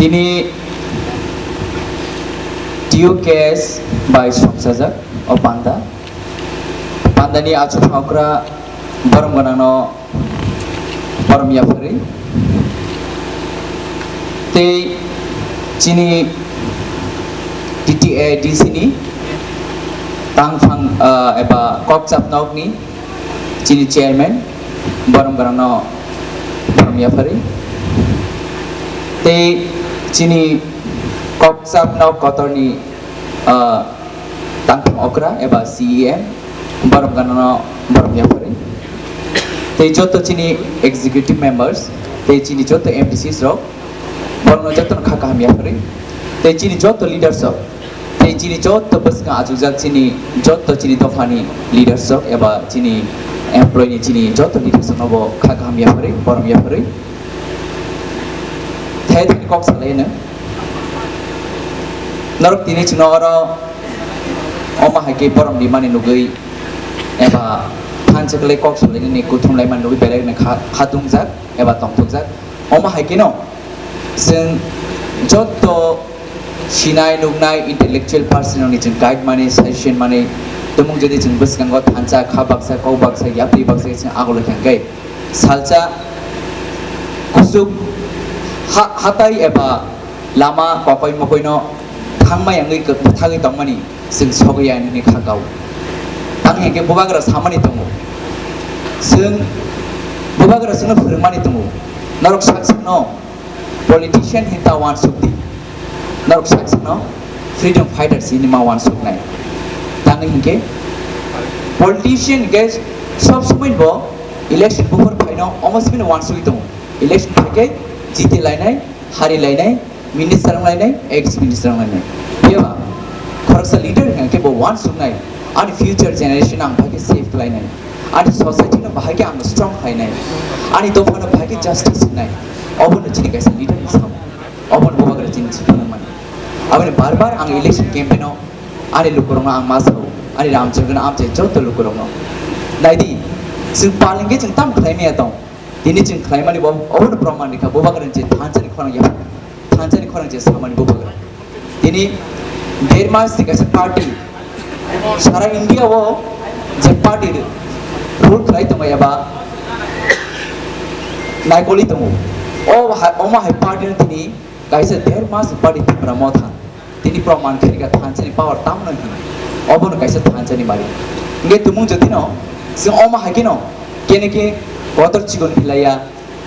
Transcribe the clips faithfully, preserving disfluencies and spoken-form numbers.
Tini T U K S bai songchajak o panda. Pandani achuk okra borom gwnangno borom yapharwi. Tei chini T T A D C ni tangphang, ah, eba kokchap nokni chini chairman borom gwnangno borom yapharwi. Tei chini kokchap nok kotorni, ah, tangphang okra eba C E M borom gwnangno borom yapharwi. Tei joto chini executive members, tei chini joto M D Cs rok, borokno jotono kha kaham yapharwi. Tei chini joto leaders rok, tei chini joto bwskango achukjak chini joto chini dophani leaders rok eba chini employee ni chini joto leaders rokno bo kha kaham yapharwi, borom yapharwi. Thai thani kok salai nwng. Norok tini chwngno oro omo hai khe borom rimani nugwi eba thansa kwlai kok salainani kuthum laimani nugwi belai kheno kha-, khatungjak eba tongthokjak. Omo hai kheno chwng jotto sinai nuknai intellectual person rokni chwng guide mani, suggestion mani, tumung jodi chwng bwskango thansa, kha baksa, kok baksa, yapri baksa chwng agulwi thangkhe salsa kuchuk ha-, hatai eba lama kokoi mokoino thangma yangwi kwthagwi tongmani chwng sogwi ya hinwi kha kao. Tang hinkhe bubagra samani tongo, chwng bubagra chwngno phwrwngmani tongo, norok sak sakno politician hinta wansuk di. Norok sak sakno freedom fighters hinwi ma wansuknai. Tangwi hinkhe politician hinkhe sob somoi bo election buphar phaino omo simi wansugwi tongo. Election phaikhe jiti lainai, hari lainai, minister wng lainai, ex minister wng lainai. Phiya ba khoroksa leader hinkhe bo wansuknai, ani future generation ang phaikhe save khlainai, ani society no bahai khe ang strong khlainai, ani dopha no bahai khe justice hinai. Obo no chini kaisa leader ni sam. Obo no bubagra chini chini phano mani. Aboni bar bar ang election campaign o ani lukurokno ang ma sao, ani Ramchandra no amchai joto lukurokno. Naidi, chwng palingkhe chwng tam khlai maya tong. Tini chwng khlaimani bo obo no proman rikha, bubagra ni je thansa ni khorang yapharwi, thansa ni khorang je samani bubagra. Tini der mas ni kaisa party, sara India o je party rule khlai tongo eba naikoli tongo. O ha-, omo hai party no tini kaisa der mas party Tipra Motha. Tini proman khe rikha thansa ni power tamno hin. Obo no kaisa thansa ni mari. Hinkhe tumung jotino chwng omo hai kheno kene khe kotor chikon philaiya,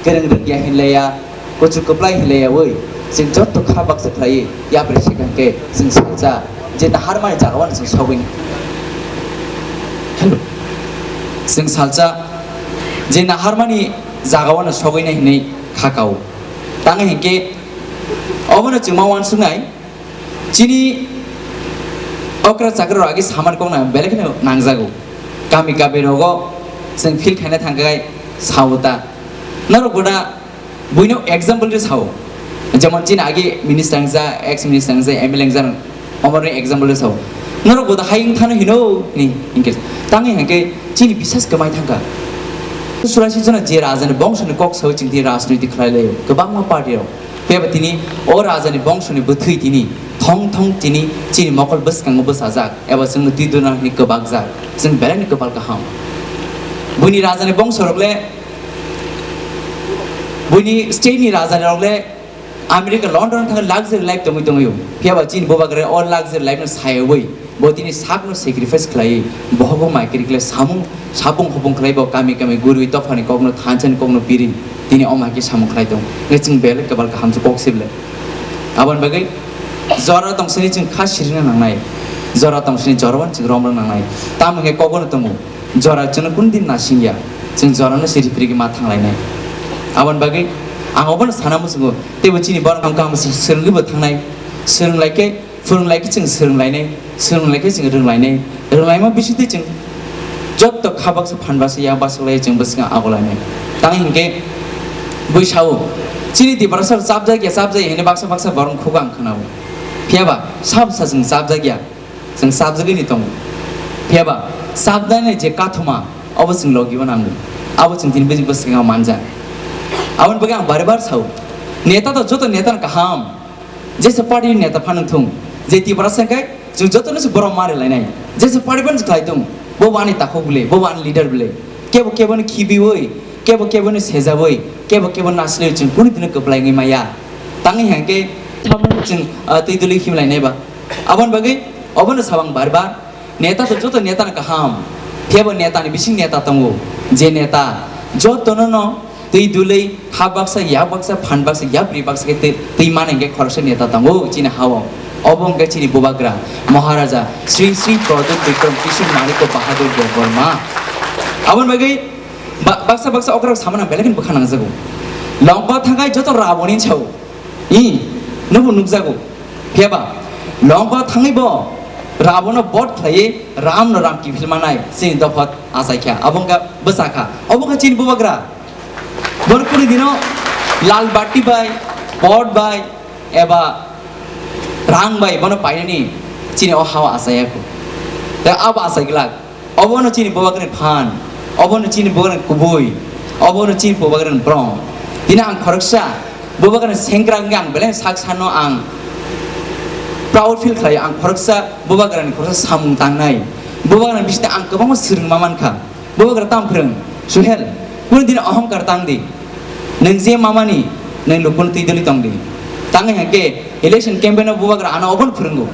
kwrwng rwngya hinlaiya, kuchuk kwplai hinlaiya oi, chwng joto kha baksa khlaiwi yapri se kha khe chwng salsa je naharmani jagao no chwng sogwi. Hello. Chwng salsa je naharmani jagao no sogwi nai hinwi kha kao. Tangwi hinkhe obono chwng ma wansuknai. Chini okra chakra rok agi saman kok na belai kheno nangjago. Kami kami rogo chwng feel khaina thangkha kai sao ta. Norok boda buino example ri sao. Jemon chini agi minister wngja, ex minister wngja, M L A wngja, omorni example ri sao. Norok boda hai wngthano hino ni hinkhe tangwi hinkhe chini bisas kwmai thangkha. Surasi jona je rajani bongso ni kok sao chwng tini rajniti khlai laio. Kwbangma party rok. Phiya ba tini o rajani bongso ni bwthwi tini thong thong tini chini mokol bwskango bwsajak eba chwngno twi duna hwnwi kwbakjak, chwng belai ni kwpal kaham. Buini rajani bongso rok le, buini state ni raja rok le America, London thangwi luxury life tongwi tongwi o. Phiya ba chini bubagra o luxury life no sayawi Bo tini sakno sacrifice khlaiwi, bohogo mai kwrwi khlai samung, sapung hopung khlai bo kami kami gurwi dophani kokno thansani kokno piri, tini omo hai khe samung khlai tong. Hwnkhe chwng belai kwbal kaham se kok sibla. Aboni bagwi jora tong sini chwng kha sirina nangnai, jora tong sini jorano chwng romna nangnai. Tamo hwnkhe kogono tongo, jora chwngno kunu din nasingya, chwng jorano siri phirigwi ma thanglainai. Aboni bagwi ang obono sana muchungo, teibo chini borok ang kaham se swrwngwi bo thangnai, swrwng lai khe, Phwrwng lai khe chwng swrwng lainai, swrwng lai khe chwng rwng lainai, rwng laima bisingtwi chwng jotto kha baksa phan baksa yak baksa lai chwng bwskango ago lainai. Tang hinkhe bui sao, chini Tiprasa chapjak ya, chapjak ya hwnwi baksa baksa borokni khugo ang khwnao. Phiya ba sabo sa chwng chapjak ya, chwng chapjagwi ni tongo. Phiya ba chapjaknai je kathoma, abo chwng logi o nango. Abo chwng tini bwskango manja. Aboni bagwi ang bare bare sao, neta to joto neta no kaham. Jesa party ni neta phano thung, je Tiprasa hwnkhe chwng jotono se borok ma rwlainai. Jesa party phano khlai thung, bo bo ani takhuk bwle, bo bo ani leader bwle. Kebo kebo ni khibiwi, kebo kebo ni sejawi, kebo kebo nasliwi chwng kunu dino kwplai wngwi maya. Tangwi hwnkhe tamo chwng, ah, twi dwlwi himlainai ba. Aboni bagwi obono sabang bar bar. Neta to joto neta no kaham, phiya bo neta ni bising neta tongo. Je neta joto no no twi dwlwi ha baksa, ya baksa, phan baksa, ya bri baksa khe twi, twi mani hwnkhe khoroksa neta tongo chini ha-o. Obo hwnkhe chini bubagra Maharaja Sri Sri Pradyut Bikram Kishore Manikya Bahadur Debbarma. Aboni bagwi ba-, baksa baksa okra rok sama nang belai kheno bwkha nangjago. Longkor thangai joto Raboni sao. I, nwbo nukjago. Phiya ba, Longkor thangwi bo Rabono bod khlaiwi Ramno ram kiphil manai chini dophot achaikha. Abo wngkha bwsakha. Obo wngkha chini bubagra. Bono kunu dino lal bati bai, bod bai, eba rang bai bono painani chini o hawa achaiya kho. Tei abo achai glak. Obono chini bubagrani phan, obono chini bubagrani kubui, obono chini bubagrani brom. Tini ang khoroksa bubagrani sengkrak wngwi ang belai sak sano ang proud feel khlaio. Ang khoroksa bubagrani khoroksa samung tangnai, bubagrani bisingtwi ang kwbangma swrwngma mankha. Bubagra tam phrwng, Suhel, kunu dini ohongkar tang di. Nwng je mamani, nwng lukun twi dwlwi tong di. Tangwi hwnkhe election campaign o bubagra ano obono phwrwngo.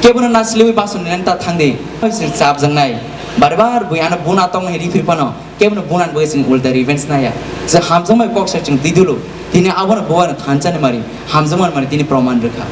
Kebono nasliwi bason nang ta thang di. Chwng chapjaknai. Bar bar bui ano buna tong hai riphi phano. Kebono bunan bagwi chwng ulta revenge naya. Chwng hamjakmani kok sa chwng twi dwlo. Tini abono bubagra thanchani mari. Hamjakmani mari tini proman rwkha.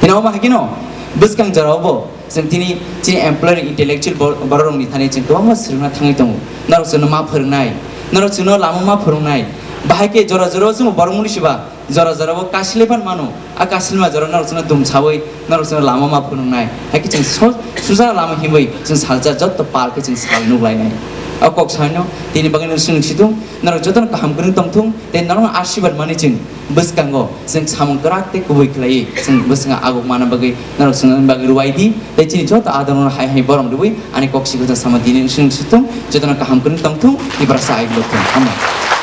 Tini omo hai kheno bwskang jora obo. Chwng tini chini employer intellectual bo-, borok rokni thani chwng kwbangma swrwngna thangwi tongo. Norok chwngno ma phwrwngnai, norok chwngno lama ma phwrwngnai. Bahai khe jora jora o chwngbo borok mwnwi siba, jora jora o kasilai phan mano. A kasilma jora norok chwngno dumsawi, norok chwngno lama ma phwrwngnai. Hai khe chwng so-, susa lama himwi chwng salsa jotto pal khe chwng sal nuklainai. O kok saino tini bagwi nwng swng situng, norok jotono kaham kwrwng tongthung, tei norokno asirwad manwi chwng bwskango chwng samung kwrak tei kubui khlaiwi chwng bwskango aguk manna bagwi norok chwngno bagwi rwai di, tei chini joto adorno hai hai borom rwui ani kok sikijak sama tini chwng situng jotono kaham kwrwng tongthung, Tiprasa ayuk thung. Hambai.